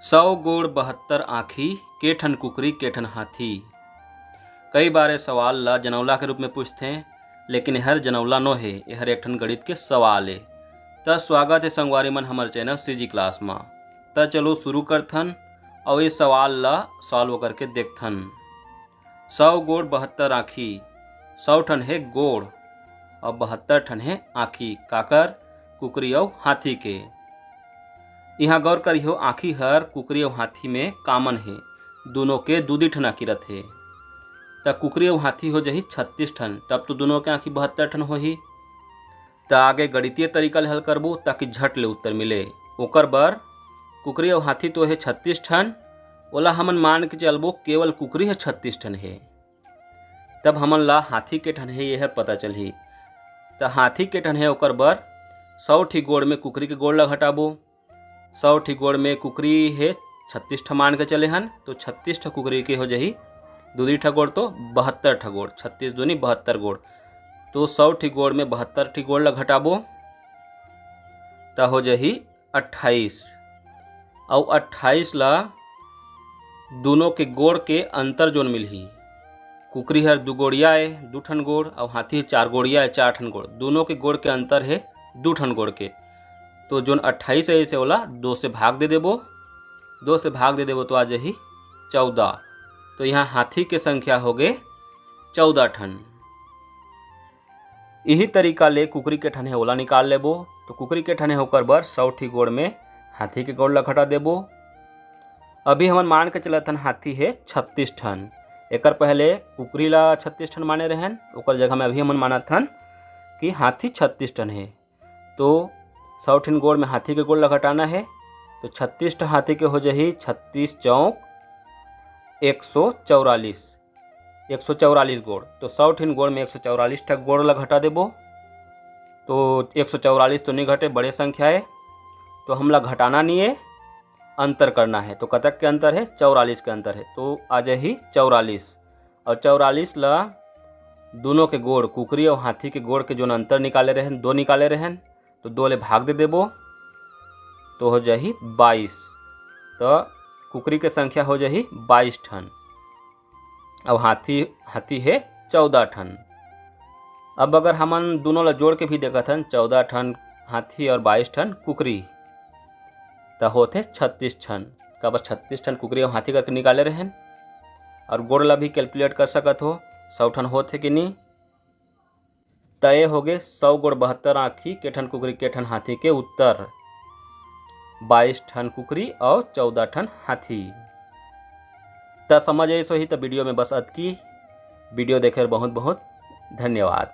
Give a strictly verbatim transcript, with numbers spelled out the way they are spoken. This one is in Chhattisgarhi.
सौ गोड़ बहत्तर आँखी, के ठन कुकरी के ठन हाथी। कई बार ए सवाल ला जनौला के रूप में पूछथें, लेकिन एहर जनौला नो हे, एहर एक ठन गणित के सवाल ए। त स्वागत हे संगवारी मन हमर चैनल सीजी क्लास म। त चलो शुरू करथन अउ ए सवाल ला सॉल्व करके देखथन। सौ गोड़ बहत्तर आँखी, सौ ठन हे गोड़ अउ बहत्तर ठन हे आँखी, काकर? कुकरी अउ हाथी के। इहाँ गौर करिहो, आँखी हर कुकरी अउ हाथी में कॉमन हे, दूनों के दू दू ठन आँखी रथे। त कुकरी अउ हाथी हो जही छत्तीस ठन, तब तो दूनों के आँखी बहत्तर ठन होही। त आगे गणितीय तरीका ले हल करबो, ताकि झट ले उत्तर मिले। ओकर बर कुकरी अउ हाथी तो हे छत्तीस ठन, ओला हमन मान के चलबो केवल कुकरी ह छत्तीस ठन हे। तब हमन ला हाथी के ठन हे, एहर पता चलही। त हाथी के ठन हे, ओकर बर सौ ठी गोड़ में कुकरी के गोड़ ला घटाबो। सौ ठी गोड़ में कुकरी हे छत्तीस ठा मान के चले हन, तो छत्तीस ठा कुकरी के हो जही, दू दू ठा गोड़ तो बहत्तर ठा गोड़, छत्तीस दूनी बहत्तर गोड़। तो सौ ठी गोड़ में बहत्तर ठी गोड़ ला घटाबो, त हो जही अट्ठाईस। अउ अट्ठाईस ला दूनों के गोड़ के अंतर जोन मिलही, कुकरी हर दू गोड़िया ए, दू ठन गोड़, अउ हाथी चार गोड़िया ए, चार ठन गोड़, दूनों के गोड़ के अंतर हे दू ठन गोड़ के। तो जोन अट्ठाईस हे, इसे ओला दो से भाग दे देबो, दो से भाग दे देबो तो आ जही चौदह। तो यहाँ हाथी के संख्या होगे चौदह ठन। इही तरीका ले कुकरी के ठन हे ओला निकाल लेबो। तो कुकरी के ठन हे, ओकर बर सौ ठी गोड़ में हाथी के गोड़ ला घटा देबो। अभी हमन मान के चलत हन हाथी हे छत्तीस ठन। एकर पहले कुकरी ला छत्तीस ठन माने रहन, ओकर जगह में अभी हमन मानत हन कि हाथी छत्तीस ठन हे। तो सौ ठिन गोड़ में हाथी के गोड़ ला घटाना हे, तो छत्तीस ठन हाथी के हो जही छत्तीस चौक एक सौ चौरालीस, एक सौ चौरालीस गोड़। तो सौ ठिन गोड़ में एक सौ चौरालीस ठा गोड़ ला घटा देबो, तो एक सौ चौरालीस तो नहीं घटे, बड़े संख्या हे, तो हमला घटाना नहीं हे, अंतर करना हे। तो कतक के अंतर हे? चौरालीस के अंतर हे। तो आ जाही चौरालीस, और चौरालीस ला दूनों के गोड़, कुकरी और हाथी के गोड़ के जोन अंतर निकाले रहन, दो निकाले रहन, तो दो ले भाग दे देबो, तो हो जाही बाईस। तो कुकरी के संख्या हो जाही बाईस ठन, अब हाथी, हाथी हे चौदह ठन। अब अगर हमन दूनों ला जोड़ के भी देखत हन, चौदह ठन हाथी और बाईस ठन कुकरी, त होथे छत्तीस ठन। काबर छत्तीस ठन कुकरी और हाथी करके निकाले रहन, और गोड़ ला भी कैलकुलेट कर सकत हो, सौ ठन होथे कि नहीं। त ए होगे सौ गोड़ बहत्तर आँखी, के ठन कुकरी के ठन हाथी के उत्तर, बाईस ठन कुकरी और चौदह ठन हाथी। त समझ आइस होही, त वीडियो में बस अतकी। वीडियो देखे बर बहुत बहुत धन्यवाद।